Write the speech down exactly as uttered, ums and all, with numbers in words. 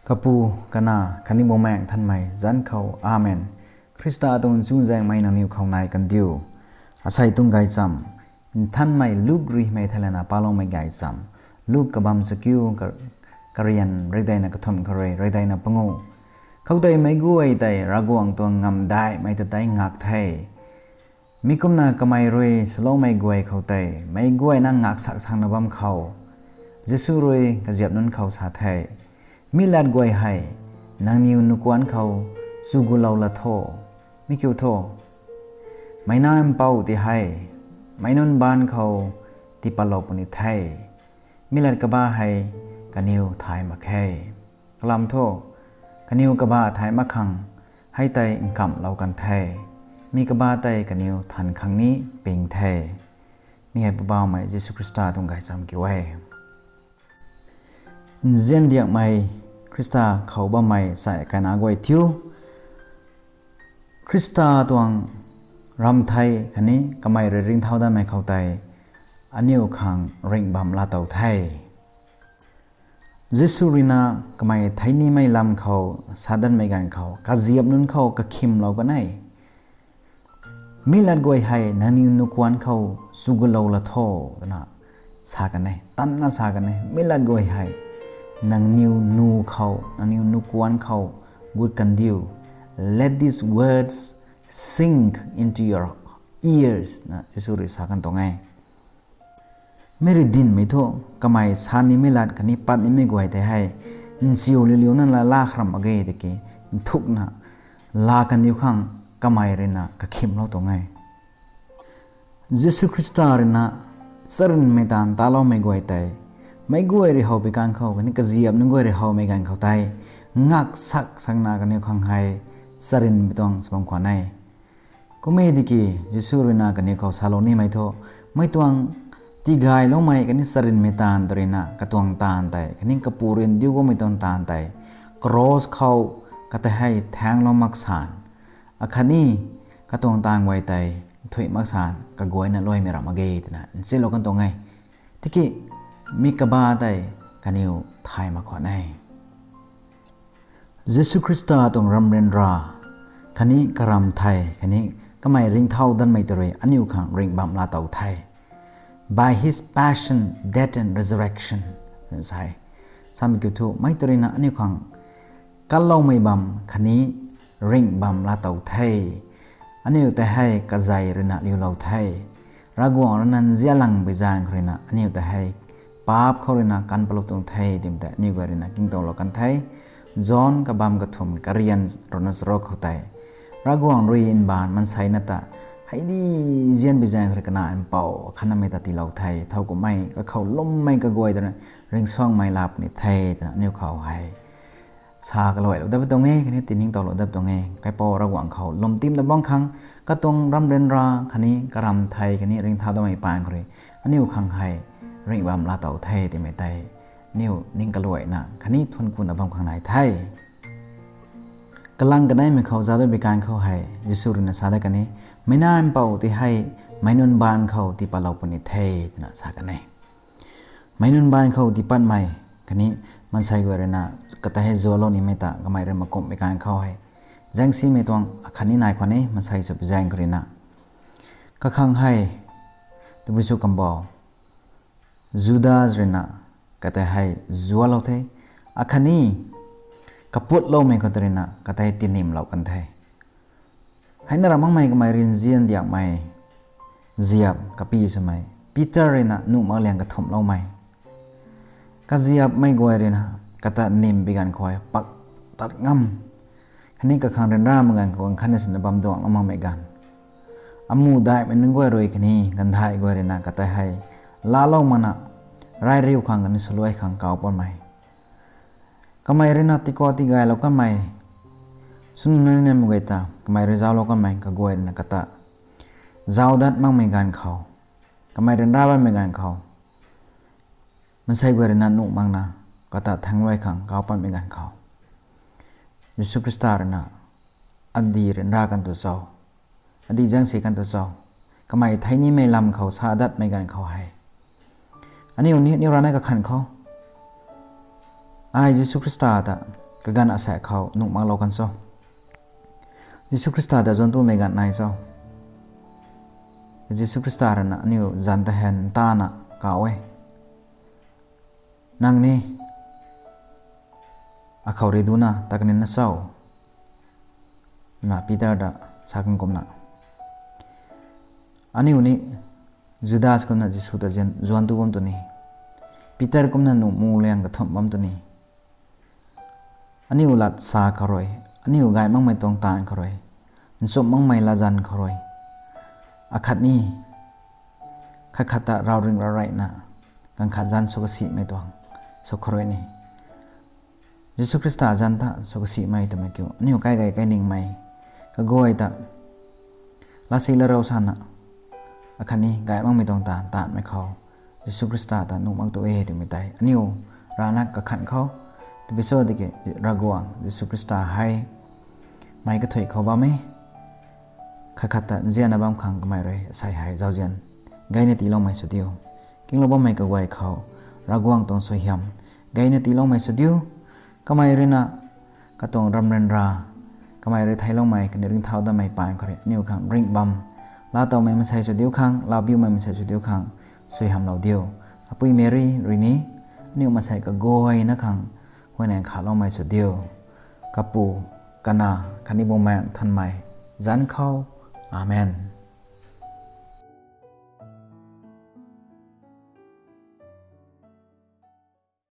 Kapu, Kanac khatni Bumaengh Nthanmei zanc khou, Amen. Khrista tuang chuzaenghmei nangniw khou nai kandiu. Asei tuang gaychamv Nthanmei Luk rui hei theilayna paloumei gaychamv. Luk kabamv sakiu, ka- karian reideina kathumh khou rui reideina pangu. Khoutei meic guay tei Ravguangc tuang ngamdaihmei ta tei ngak the. Mi kumna kamei rui swloumei guay khou tei meic guayna ngaksak sakna bam khou, Jisu rui kaziap nunc khou sa the, Mi lat guay hei nangniw nukuanc khou chugulou la tho. Mi kiu thu, Meic Nac Mpouh ti hei meic nunc baanc khou tipatlou puni the. Mi lat kabah hei kaniw thay mak khe. Kalam thu, kaniw kabah thay mak khang hei tei nkamhlou kan the. Mi kabah tei kaniw than khang ni ping the. Mi hei Poubauhmei Jisu Khrista tuang gaychamv kiu e. Nzian diakmei Khrista khou bammei sai kaina guay thiu, Khrista tuang ramthei khatni kamei rui ringcthau datmei khou tei aniu khang ringh bam laatow the. Jisu ruina kamei theinimei lam khou sa datmei ganv khou kaziap nunc khou kakhimlou kan e. Mi lat guay hei nangniw nukuanc khou chugulou la tho, twna sa kan e, tanna sa kan e. Mi lat guay hei nangniw nu khou, nangniw nukuanc khou gut kandiu. Let these words sink into your ears, na Jisu rui sa kan tuang e. Mi rui dinmei thu, kamei sa nimei lat khatni pat nimei guay tei hei nchiu liuliuna la la kharam mak ge tiki, nthukna la kandiu khang kamei ruina kakhimlou tuang e. Jisu Khrista ruina charynmei taanv taloumei guay tei, meic guay rui how pi kan khou khatni kaziap nunc guay rui howmei ganv khou tei, ngaksak sakna kaniw khang hei charynmei tuang sw bam khwan e. Kum e tiki, Jisu ruina kaniw khou salou nimei thu, mei tuang tigayloumei khatni charynmei taanv tw ruina katuang taanv tei khatni kapu rui ndiu guangmei tuang taanv tei, cross khou kata hei thaenglou mak san, akhatni katuang taanv guay tei nthuih mak san kaguayna luaimei ram mak ge twna nsilou kan tuang e. Tiki, mi kabah tei kaniw thay mak khwan e. Jisu Khrista tuang ram ryanra khatni karamthei khatni kamei ringcthau datmei ta rui aniu khang ringh bam laatow the. By his passion, death and resurrection, sa e. Samei kiu thu, mei ta ruina aniu khang kalloumei bam khatni ringh bam laatow the. Aniu tei hei kazei ruina liulou the. Ravguangc ruina nzianlangpui zaeng khou ruina aniu tei hei paap khou ruina kan palou tuang the twmei tei aniu guay ruina ningtowlou kan the. John kabamv kathumh karian ruhna charuk khou tei, Ravguangc rui mbaanv maanseina ta hei di nzianpui zaeng khou rui Kanac Mpouh khatnamei ta tiilou the. Thowkumhmei kakhou lwmmei kaguay ta ruina ringcsuangmei laa puni the twna aniu khou hei sa kaluailou dat pui tuang e, khatni tiningtowlou dat pui tuang e. Kaipouc Ravguangc khou lwmtimna bam khang, katuang ram ryanra khatni karamthei khatni ringcthau datmei paan khou rui aniu khang hei ringh bam laatow the twmei tei aniu ning kaluaina khatni thuancku na bam khang nai the. Kalang kaneimei khou zauc dat bi kan khou hei Jisu ruina sa dat kan e, Meic Nac Mpouh ti hei meic nunc baanc khou tipatlou puni the, twna sa kan e. Meic nunc baanc khou tipatmei khatni maansei guay ruina kata hei zuaclou nimei ta kamei rui makumhmei kan khou hei zaengsimei tuang akhatni nai khwan e, maansei sw pi zaeng khou ruina. Kakhang hei, tabui sw kam bo, Judas ruina kata hei zuaclou the, akhatni kaputloumei khou ta ruina kata hei tinimlou kan the. Heina ra makmei kamei rui nzian diakmei ziap kapi swmei Peter ruina nuh mak liang kathumhloumei. Kaziapmei guay ruina kata nim pi ganv khou hei pak tat ngam, khatni kakhang ryanramei ganv khou khatni sina bam duanglou makmei ganv, amuh daihmei nunc guay rui khatni gandhaih guay ruina kata hei laalou makna, rai riu khang khatni saluai khang kau patmei. Kamei ruina tikua tigaylou kanmei, swnunc nunc guay ta kamei rui zauclou kanmei kaguay ruina kata zauc dat makmei ganv khou, kamei ryanra bammei ganv khou, maansei guay ruina nuh makna kata thaengluai khang kau patmei ganv khou, Jisu Khrista ruina adi ryanra kan tu cho, adi zaengsi kan tu cho, kamei theinimei lam khou sa datmei ganv khou hei, aniu ni aniu rana kakhanh khou, ai Jisu Khrista ta kaganv asaekc khou nuh maklou kan cho? Jisu Khrista ta zuanc tumei ganv nai cho? Jisu Khrista rui na aniu zanc ta hen ntana kauc e. Nang ni akhou rui duna tat nina cho? Na Peter ta sa kan kumna, aniu ni Judas kumna Jisu ta zuanc tu bam tw ni, Peter kumna nuh mu liang kathumh bam tw ni, aniu lat sa khou rui, aniu gay makmei tuang taanv khou rui, nchumh makmei latzan khou rui, akhatni khat khat ta ravring ravreina ganv khat zanc sw kasimei tuang sw khou rui ni, Jisu Khrista zanc ta sw kasimei twmei kiu aniu kai gay kai ningmei kaguay ta latsi latrou sana, akhatni gay makmei tuang taanv taanmei khou Jisu Khrista ta nuh mak tu e twmei tei aniu rana kakhan khou, tabui cho tiki Ravguangc Jisu Khrista hei mei kathuic khou bam e. Khat khat ta nzianna bam khang kamei rui asei hei zauzian gayna tiiloumei sw diu. Kinglou bammei kaguay khou Ravguangc tuang suaihiam gayna tiiloumei sw diu. Kamei rui na katuang ramren ra, kamei rui theiloumei kaniw ringcthau datmei paan khou rui aniu khang ringh bam, laatowmei mansei sw diu khang, labiumei mansei sw diu khang suaihiamlou diu. Apui Meri rui ni aniu mansei kaguayna khang huayney khatloumei sw diu. Kapu, Kanac khatni Bumaengh Nthanmei zanc khou. Amen.